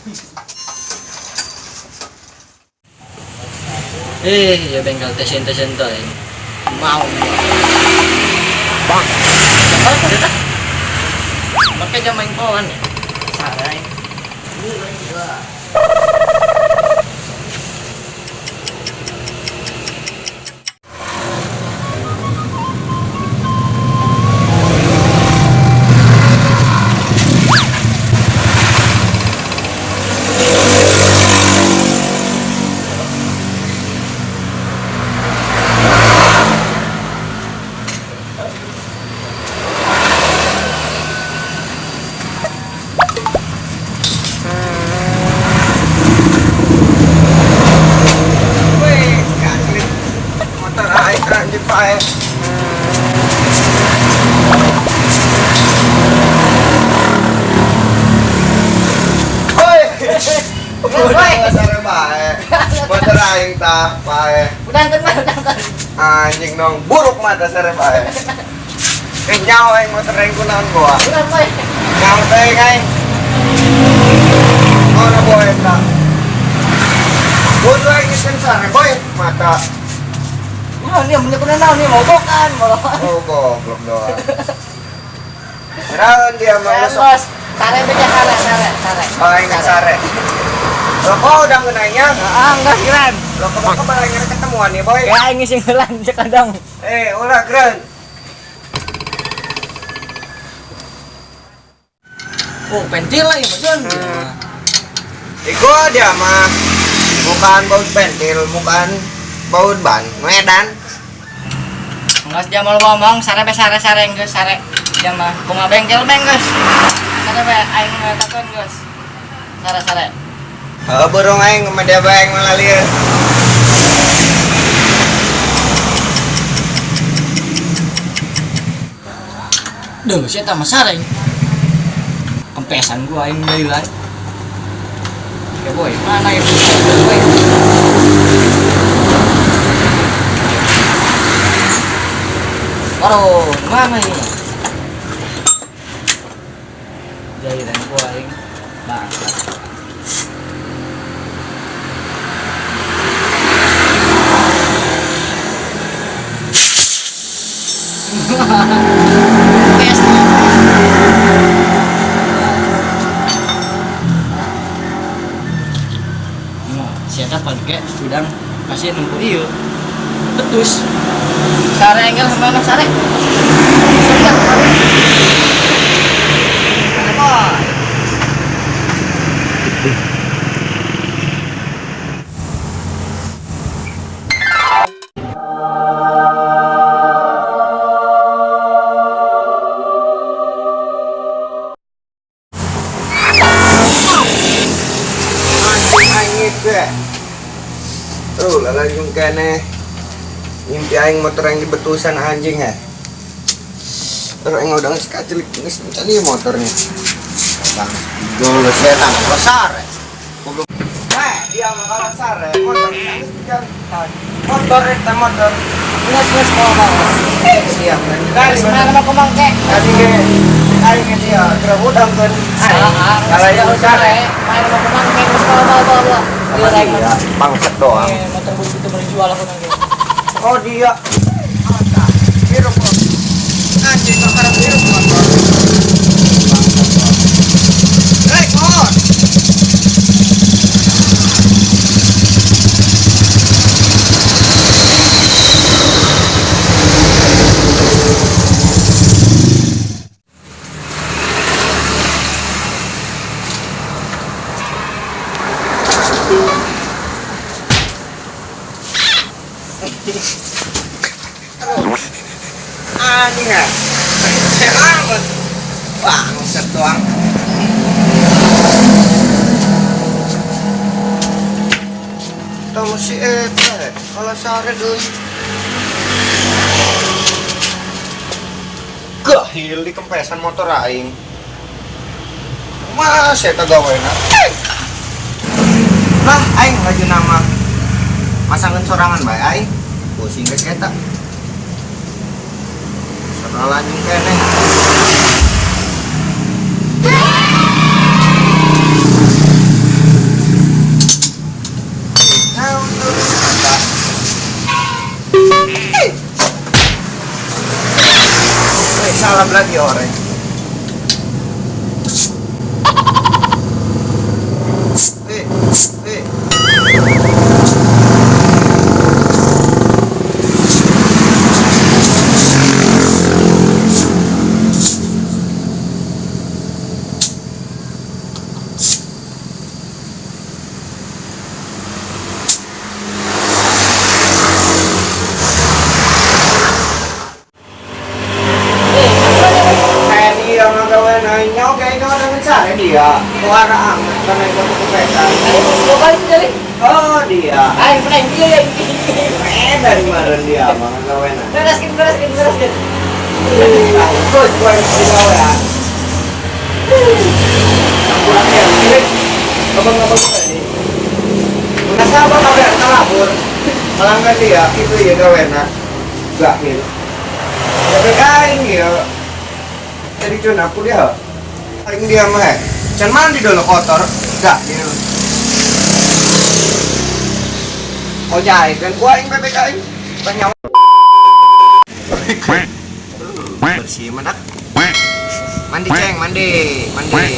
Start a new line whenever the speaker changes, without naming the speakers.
Eh, ya bengkel tesen-tesen tuh. Mau.
Bang.
Jam berapa? Pakai jam main kawan ya. Sarai.
Wih, asli. Motor aing anjing pae. Woi.
Woi.
Sare bae. Motor aing tah pae.
Udangkeun mah, udangkeun.
Anjing dong, buruk mata sare bae. Eh nyawa aing motor aing kunaon boa.
Udang boy.
Nyawa teh aing. Mana boy eta? Bodoh aing geus sare boy mata.
Nah, ini mun kuna naon nih mogokan, mogokan.
Oh goblok doang. Raon dia mah
Bos, sare beja sare, sare, sare.
Aing sare. Loh kok udah ngenanya?
Ah, enggak keren.
Loh kok kok balanya ketemuan nih boy?
Ya aing sing heula cek kadang.
Eh, ulah keren.
Oh, pentil lagi macam.
Iku dia mah bukan baut pentil, bukan baut ban, medan.
Enggak dia mau ngomong sare be sare sare geus sare. Dia mah kumaha bengkel beng geus. Sare be aing ngatakeun geus. Sare sare.
Heuh burung aing mah dia bae aing malalir.
Duh, si eta mah sare. Kempesan gua aing deui. Ya boy, mana ya boy? Waduh, mana ini? Jairan gua aing. Bangsat. Kempes. Nah, siapa pakai udang pasti nempuh iyo betus sare engkel sama anak sare. Sudah. Sare boy.
Anjing aing teh. Tuh, lalajung keneh. Mimpi aing motor yang dibetusan anjing ya. Terus aing udah geus kacelik geus tadi motornya. Bang, gol setan besar. Goblok. Eh, dia mah kalau sare motor geus tiga motor eta motor.
Nges nges mau mau.
Eh, dia kali
Mana mau kumang kek?
Tadi ge aing ge dia geura udang kan. Kalau yang sare
Mana mau kumang kek? Nges mau mau mau mau.
sama dia bangsat doang.
Eh, motor gua itu berjual aku nanti.
Oh dia. Biru kok. Anjing kok karep biru motor. Bangsat doang. Rekod. Anjing ya. Selamat. Bangsat doang. Tahu si eta kalau sare deui. Gahil di kempesan motor aing. Mas eta gawena. Lah aing laju nama masangan sorangan bae aing. Pusing geus eta. Sorangan keneh. Dioreng. Eh, eh.
Eh, apa dia?
Kayak dia ngagawan aing nyawa kayak ikaw naman sa akin dia. Kuara ang kanay ko ko pesa.
Tadi mau dua kali jadi.
Oh dia.
Aing pernah iya ya.
Eh dari mana dia mga gawan.
Bereskin, bereskin, bereskin.
Terus gua yang ya. Kurang ya, abang-abang tadi. Nasaba ka ba kalabor? Malanggan dia, itu ya gawena. Gahil. Tapi aing ya. Jadi cun aku dia. Aing dia mah. Eh. Can mandi dulu kotor. Gahil. Oh jahit kan gua aing bebek aing. Banyak bersih menak. Mandi ceng, mandi, mandi.